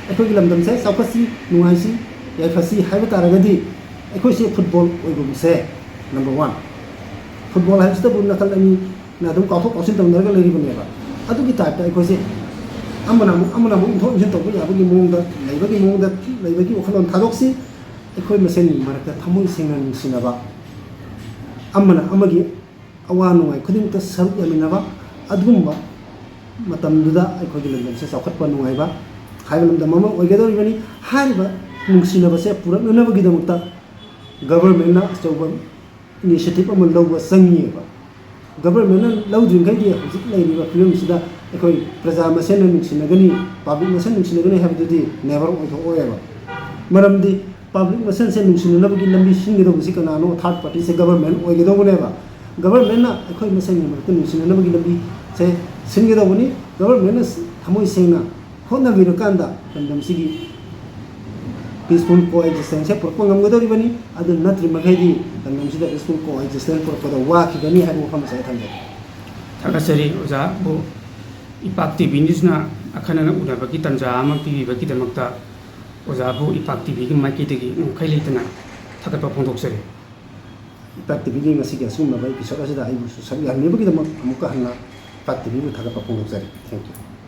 ꯑꯩꯈꯣꯏꯒꯤ ꯂꯝꯗꯝꯁꯦ ꯆꯥꯎꯈꯠꯁꯤ, ꯅꯨꯡꯉꯥꯏꯁꯤ, ꯌꯥꯏꯐꯁꯤ ꯍꯥꯏꯕ ꯇꯥꯔꯒꯗꯤ ꯑꯩꯈꯣꯏꯁꯦ ꯐꯨꯠꯕꯣꯜ ꯑꯣꯏꯒꯨꯝꯁꯦ꯫ ꯅꯝꯕꯔ ꯋꯥꯟ, ꯐꯨꯠꯕꯣꯜ ꯍꯥꯏꯕꯁꯤꯗꯕꯨ ꯅꯥꯀꯜ ꯑꯅꯤꯅ ꯑꯗꯨꯝ ꯀꯥꯎꯊꯣꯛ ꯀꯥꯎꯁꯤꯟ ꯇꯧꯅꯔꯒ ꯂꯩꯔꯤꯕꯅꯦꯕ꯫ ꯑꯗꯨꯒꯤ ꯇꯥꯏꯞꯇ ꯑꯩꯈꯣꯏꯁꯦ ꯑꯃꯅ ꯑꯃꯨꯛ, ꯑꯃꯅ ꯑꯃꯨꯛ ꯏꯟꯊꯣꯛ ꯏꯟꯁꯤꯟ ꯇꯧꯕ ꯌꯥꯕꯒꯤ ꯃꯑꯣꯡꯗ ꯂꯩꯕꯒꯤ ꯃꯑꯣꯡꯗ ꯂꯩꯕꯒꯤ ꯋꯥꯈꯜꯂꯣꯟ ꯊꯥꯗꯣꯛꯁꯤ꯫ ꯑꯩꯈꯣꯏ ꯃꯁꯦꯟꯒꯤ ꯃꯔꯛꯇ ꯊꯃꯣꯏ ꯁꯦꯡꯅ ꯅꯨꯡꯁꯤꯅꯕ, ꯑꯃꯅ ꯑꯃꯒꯤ ꯑꯋꯥ ꯅꯨꯡꯉꯥꯏ ꯈꯨꯗꯤꯡꯃꯛꯇ ꯁꯔꯨꯛ ꯌꯥꯃꯤꯟꯅꯕ, ꯑꯗꯨꯒꯨꯝꯕ ꯃꯇꯝꯗꯨꯗ ꯑꯩꯈꯣꯏꯒꯤ ꯂꯝꯗꯝꯁꯦ ꯆꯥꯎꯈꯠꯄ ꯅꯨꯡꯉꯥꯏꯕ ꯍꯥꯏꯕ ꯂꯝꯗꯝ ꯑꯃ ꯑꯣꯏꯒꯗꯧꯔꯤꯕꯅꯤ꯫ ꯍꯥꯏꯔꯤꯕ ꯅꯨꯡꯁꯤꯅꯕꯁꯦ ꯄꯨꯔꯛꯅꯅꯕꯒꯤꯗꯃꯛꯇ ꯒꯕꯔꯃꯦꯟꯅ ꯑꯆꯧꯕ ꯏꯅꯤꯁꯤꯌꯦꯇꯤꯞ ꯑꯃ ꯂꯧꯕ ꯆꯪꯉꯤꯑꯕ꯫ ꯒꯕꯔꯃꯦꯟꯅ ꯂꯧꯗ꯭ꯔꯤꯉꯩꯗꯤ ꯍꯧꯖꯤꯛ ꯂꯩꯔꯤꯕ ꯐꯤꯕꯝꯁꯤꯗ ꯑꯩꯈꯣꯏ ꯄ꯭ꯔꯖꯥ ꯃꯁꯦꯟꯅ ꯅꯨꯡꯁꯤꯅꯒꯅꯤ, ꯄꯥꯕ꯭ꯂꯤꯛ ꯃꯁꯦꯟ ꯅꯨꯡꯁꯤꯅꯒꯅꯤ ꯍꯥꯏꯕꯗꯨꯗꯤ ꯅꯦꯕꯔ ꯑꯣꯏꯊꯣꯛꯑꯣꯏꯕ꯫ ꯃꯔꯝꯗꯤ ꯄꯥꯕ꯭ꯂꯤꯛ ꯃꯁꯦꯟꯁꯦ ꯅꯨꯡꯁꯤꯅꯅꯕꯒꯤ ꯂꯝꯕꯤ ꯁꯤꯟꯒꯗꯧꯕꯁꯤ ꯀꯅꯥꯅꯣ? ꯊꯥꯔꯠ ꯄꯥꯔꯇꯤꯁꯦ ꯒꯕꯔꯃꯦꯟ ꯑꯣꯏꯒꯗꯧꯕꯅꯦꯕ꯫ ꯒꯕꯔꯃꯦꯟꯅ ꯑꯩꯈꯣꯏ ꯃꯁꯦꯟꯒꯤ ꯃꯔꯛꯇ ꯅꯨꯡꯁꯤꯅꯅꯕꯒꯤ ꯂꯝꯕꯤꯁꯦ ꯁꯤꯟꯒꯗꯧꯕꯅꯤ꯫ ꯒꯕꯔꯃꯦꯟꯅ ꯊꯃꯣꯏ ꯁꯦꯡꯅ ꯍꯣꯠꯅꯕꯤꯔꯀꯥꯟꯗ ꯂꯝꯗꯝꯁꯤꯒꯤ ꯄꯤꯁꯐꯨꯜ ꯀꯣ ꯑꯦꯛꯖꯤꯁꯇꯦꯟꯁꯁꯦ ꯄꯨꯔꯛꯄ ꯉꯝꯒꯗꯧꯔꯤꯕꯅꯤ꯫ ꯑꯗꯨ ꯅꯠꯇ꯭ꯔꯤꯃꯈꯩꯗꯤ ꯂꯝꯗꯝꯁꯤꯗ ꯄꯤꯁꯐꯨꯜ ꯀꯣ ꯑꯦꯛꯖꯤꯁꯇꯦꯟꯁ ꯄꯨꯔꯛꯄꯗ ꯋꯥꯈꯤꯒꯅꯤ ꯍꯥꯏꯕ ꯋꯥꯐꯝ ꯑꯁꯤ ꯑꯩ ꯊꯝꯖꯒꯦ꯫ ꯊꯥꯒꯠꯆꯔꯤ ꯑꯣꯖꯥꯕꯨ꯫ ꯏꯄꯥꯛ ꯇꯤꯚꯤꯁꯤꯅ ꯑꯈꯟꯅꯅ ꯎꯅꯕꯒꯤ ꯇꯥꯟꯖꯥ ꯑꯃ ꯄꯤꯕꯤꯕꯒꯤꯗꯃꯛꯇ ꯑꯣꯖꯥꯕꯨ ꯏꯄꯥꯛ ꯇꯤꯚꯤꯒꯤ ꯃꯥꯏꯀꯩꯗꯒꯤ ꯉꯝꯈꯩ ꯂꯩꯇꯅ ꯊꯥꯒꯠꯄ ꯐꯣꯡꯗꯣꯛꯆꯔꯤ꯫ ꯏꯄꯥꯛ ꯇꯤꯚꯤꯒꯤ ꯉꯁꯤꯒꯤ ꯑꯁꯤꯒꯨꯝꯂꯕ ꯏꯄꯤꯁꯣꯗ ꯑꯁꯤꯗ ꯑꯩꯕꯨꯁꯨ ꯁꯔꯨꯛ ꯌꯥꯍꯟꯕꯤꯕꯒꯤꯗꯃꯛ ꯑꯃꯨꯛꯀ ꯍꯟꯅ ꯏꯄꯥꯛ ꯇꯤꯚꯤꯕꯨ ꯊꯥꯒꯠꯄ ꯐꯣꯡꯗꯣꯛꯆꯔꯤ꯫ Thank you꯫